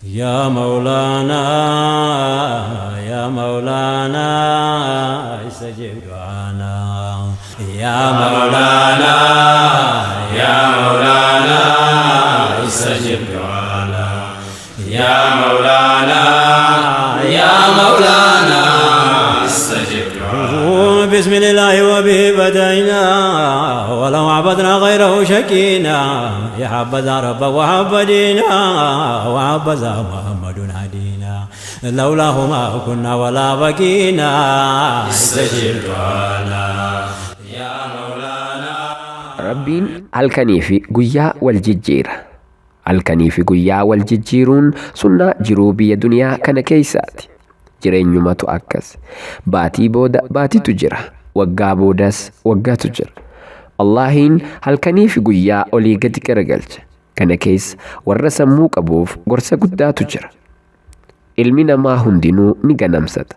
يا مولانا يا مولانا استجب دعانا يا مولانا يا مولانا استجب دعانا يا مولانا يا مولانا استجب دعانا بسم الله وبه بدينا ولو عبدنا غيره شكينا يا حبذا رب وحب دينا وحبذا محمد هدينا لولاه ما كنا ولا بقينا استجب دعانا يا مولانا. Rabbiin halkanii fi guyyaa wal jijjiira. Halkanii fi guyyaa wal jijjiiruun sunnaa jiruu biyya duniyaa kana keessaati. Jireenyumatu akkas. Baatii booda baatitu jira. Waggaa boodas waggaatu jira. Allaahiin halkanii fi guyyaa olii gadi garagalcha. Kana keessa warra sammuu qabuuf gorsa guddaatu jira. Ilmi namaa hundinuu ni ganamsata.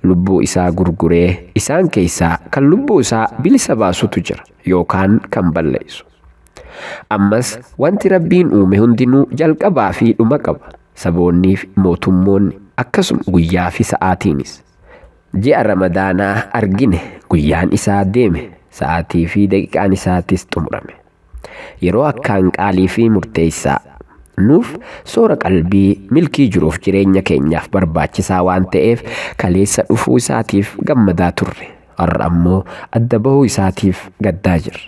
Lubbuu isaa gurguree isaan keessaa kan lubbuu isaa bilisa baasutu jira yookaan kan balleessu. Ammas wanti Rabbiin uume hundinuu jalqabaa fi dhuma qaba. Saboonnii fi mootummoonni akkasuma guyyaa fi sa'aatiinis. Ji'a Ramadaanaa argine, guyyaan isaa deeme, sa'aatii fi daqiiqaan isaatis xumurame. Yeroo akkaan qaalii fi murteessaa nuuf soora qalbii milkii jiruuf jireenya keenyaaf barbaachisaa waan ta'eef kaleessa dhufuu isaatiif gammadaa turre. Har'a ammoo adda bahuu isaatiif gaddaa jirra.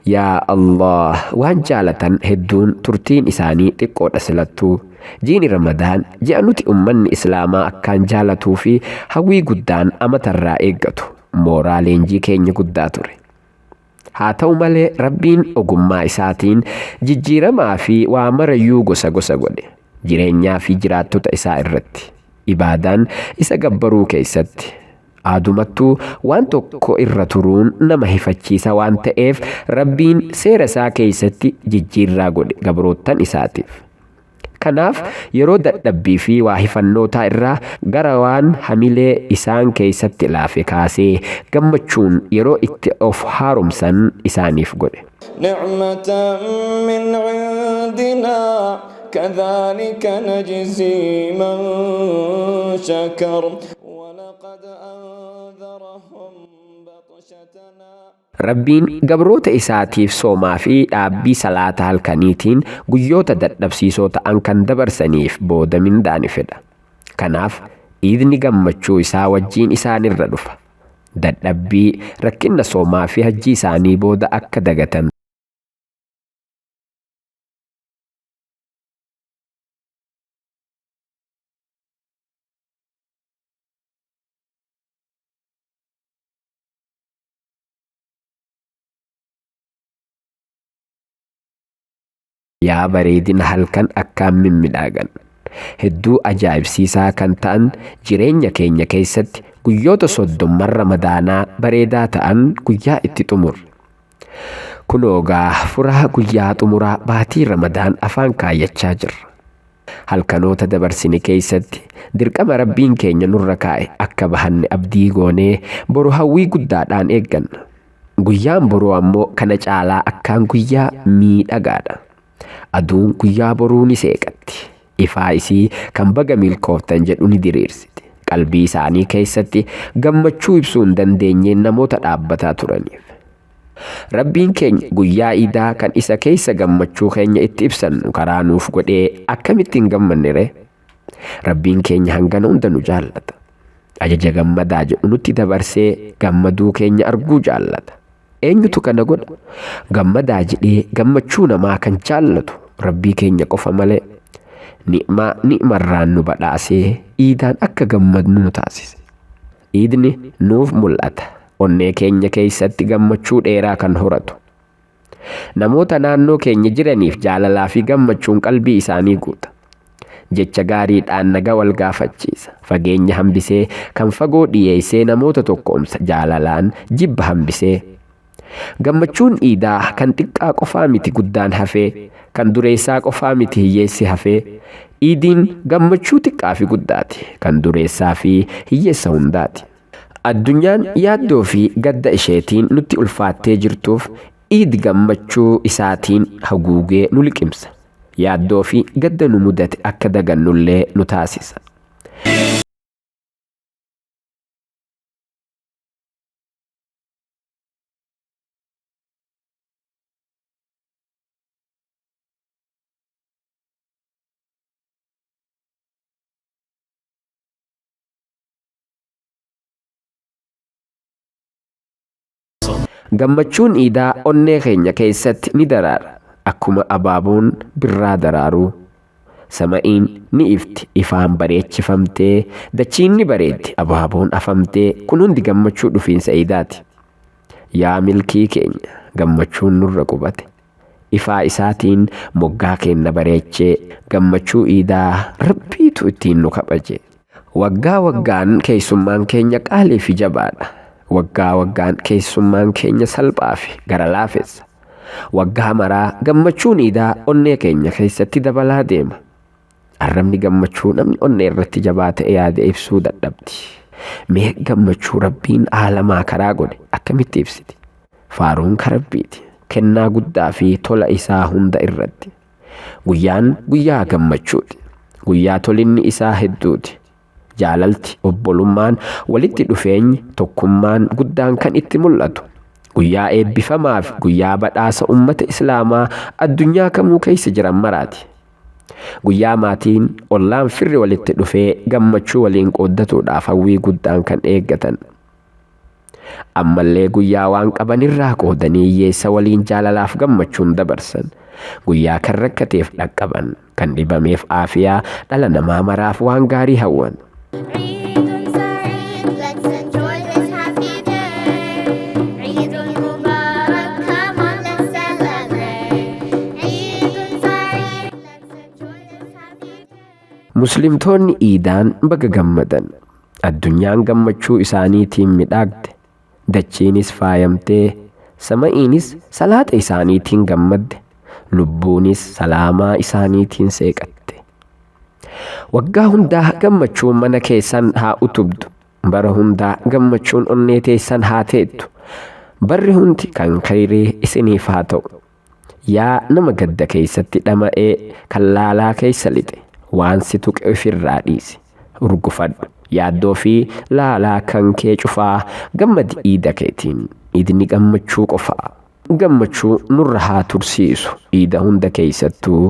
Yaa Allah, waan jaalatan hedduun turtiin isaanii xiqqoodha silattuu. Jiini Ramadaan ji'a nuti ummanni Islaamaa akkaan jaalatuu fi hawwii guddaan amatarraa eeggatu mooraa leenjii keenya guddaa ture. Haa ta'u malee Rabbiin ogummaa isaatiin jijjiiramaa fi waa marayyuu gosa gosa godhe. Jireenyaa fi jiraattota isaa irratti. Ibaadaan isa gabbaruu keessatti. Aadumattuu waan tokko irra turuun nama hifachiisa waan ta'eef Rabbiin seera isaa keessatti jijjiirraa godhe gabroottan isaatiif. Kanaaf yeroo dadhabbii fi waa hifannootaa irraa gara waan hamilee isaan keessatti laafe kaasee gammachuun yeroo itti of haaromsan isaaniif godhe. نعمة من عندنا كذلك نجزي من شكر ولقد أنذرهم بطشتنا. Rabbiin gabroota isaatiif soomaa fi dhaabbii salaata halkaniitiin guyyoota dadhabsiisoo ta'an kan dabarsaniif booda mindaa ni fedha. Kanaaf iidni gammachuu isaa wajjiin isaanirra dhufa. Dadhabbii rakkinna soomaa fi hajjii isaanii booda akka dagatan yaa bareedina halkan akkaan mimmidhaagan. Hedduu ajaa'ibsiisaa kan ta'an jireenya keenya keessatti guyyoota 30 Ramadaanaa bareedaa ta'an guyyaa itti xumurre. Kunoogaa furaa guyyaa xumuraa baatii Ramadaan afaan kaayyachaa jirra. Halkanoota dabarsine keessatti dirqama Rabbiin keenya nurra kaa'e akka bahanne abdii goonee boru hawwii guddaadhaan eegganna. Guyyaan boruu ammoo kana caalaa akkaan guyyaa miidhagaadha. Aduun guyyaa boruu ni seeqatti. Ifaa isii kan baga milkooftan jedhu ni diriirsiti. Qalbii isaanii keessatti gammachuu ibsuu hin dandeenyeen namoota dhaabbataa turaniif. Rabbiin keenya guyyaa iidaa kan isa keessa gammachuu keenya itti ibsannu karaa nuuf godhee akkamitti hin gammanne ree? Rabbiin keenya hangana hunda nu jaallata. Ajaja gammadaa jedhu nutti dabarsee gammaduu keenya arguu jaallata. Eenyutu kana godha? Gammadaa jedhee gammachuu namaa kan jaallatu Rabbii keenya qofa malee. Ni'maa ni'marraan nu badhaasee iidaan akka gammadnu nu taasise. Iidni nuuf mul'ata. Onnee keenya keessatti gammachuu dheeraa kan horatu. Namoota naannoo keenya jiraniif jaalalaa fi gammachuun qalbii isaanii guuta. Jecha gaariidhaan naga wal gaafachiisa. Fageenya hambisee kan fagoo dhiyeessee namoota tokkoomsa jaalalaan jibba hambisee. Gammachuun iidaa kan xiqqaa qofaa miti guddaan hafee, kan dureessaa qofaa miti hiyyeessi hafee. Iidiin gammachuu xiqqaa fi guddaati, kan dureessaa fi hiyyeessa hundaati. Addunyaan yaaddoo fi gadda isheetiin nutti ulfaattee jirtuuf iid gammachuu isaatiin haguugee nu liqimsa. Yaaddoo fi gadda nu mudate akka dagannullee nu taasisa. Gammachuun iidaa onnee keenya keessatti ni daraara. Akkuma abaaboon birraa daraaruu. Sama'iin ni ifti ifaan bareechifamtee, dachiin ni bareeddi abaaboon afamtee, kun hundi gammachuu dhufiinsa iidaati. Yaa milkii keenya gammachuun nurra qubate. Ifaa isaatiin moggaa keenya bareechee gammachuu iidaa Rabbiitu ittiin nu kabaje. Waggaa waggaan keessummaan keenya qaalii fi jabaadha. Waggaa waggaan keessummaan keenya salphaa fi gara laafessa. Waggaa maraa gammachuun iidaa onnee keenya keessatti dabalaa deema. Arrabni gammachuu namni onnee irratti jabaa ta'e yaade ibsuu dadhabdi. Mee gammachuu Rabbiin aalamaa karaa godhe akkamitti ibsiti? Faaruun ka Rabbiiti. Kennaa guddaa fi tola isaa hunda irratti. Guyyaan guyyaa gammachuuti. Guyyaa tolinni isaa hedduuti. Jaalalti, obbolummaan, walitti dhufeenyi, tokkummaan guddaan kan itti mul'atu. Guyyaa eebbifamaa fi guyyaa badhaasa ummata Islaamaa addunyaa kamuu keessa jiran maraati. Guyyaa maatiin ollaan firri walitti dhufee gammachuu waliin qooddatuudhaaf hawwii guddaan kan eeggatan. Ammallee guyyaa waan qabanirraa qoodanii hiyyeessa waliin jaalalaaf gammachuun dabarsan. Guyyaa kan rakkateef dhaqqaban, kan dhibameef aafiyaa, dhala namaa maraaf waan gaarii hawwan. عيد سعيد let's enjoy this happy day. عيد مبارك come on let's celebrate. عيد سعيد let's enjoy this happy day. Muslimtoonni iidaan baga gammadan. Addunyaan gammachuu isaaniitiin midhaagde. Dachiinis faayamtee, sama'iinis salaata isaaniitiin gammadde. Lubbuunis salaamaa isaaniitiin seeqatte. Waggaa hundaa gammachuun mana keessan haa utubdu. Bara hundaa gammachuun onnee teessan haa teettu. Barri hundi kan khayrii isiniif haa ta'u. Yaa nama gadda keessatti dhama'ee kan laalaa keessa lixe, waan si tuqe ofirraa dhiisi. Urgufadhu. Yaaddoo fi laalaa kan kee cufaa gammadi iida keetiin. Iidni gammachuu qofaa. Gammachuu nurra haa tursiisu iida hunda keessattuu.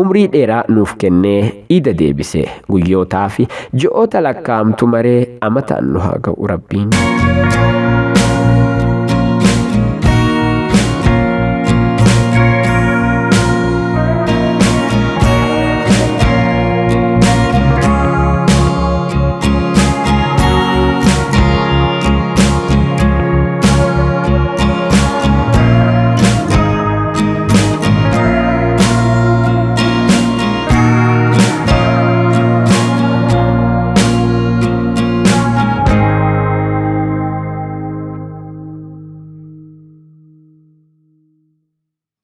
Umrii dheeraa nuuf kennee iida deebisee guyyootaa fi ji'oota lakkaa'amtu maree amataan nu haa ga'u Rabbiin.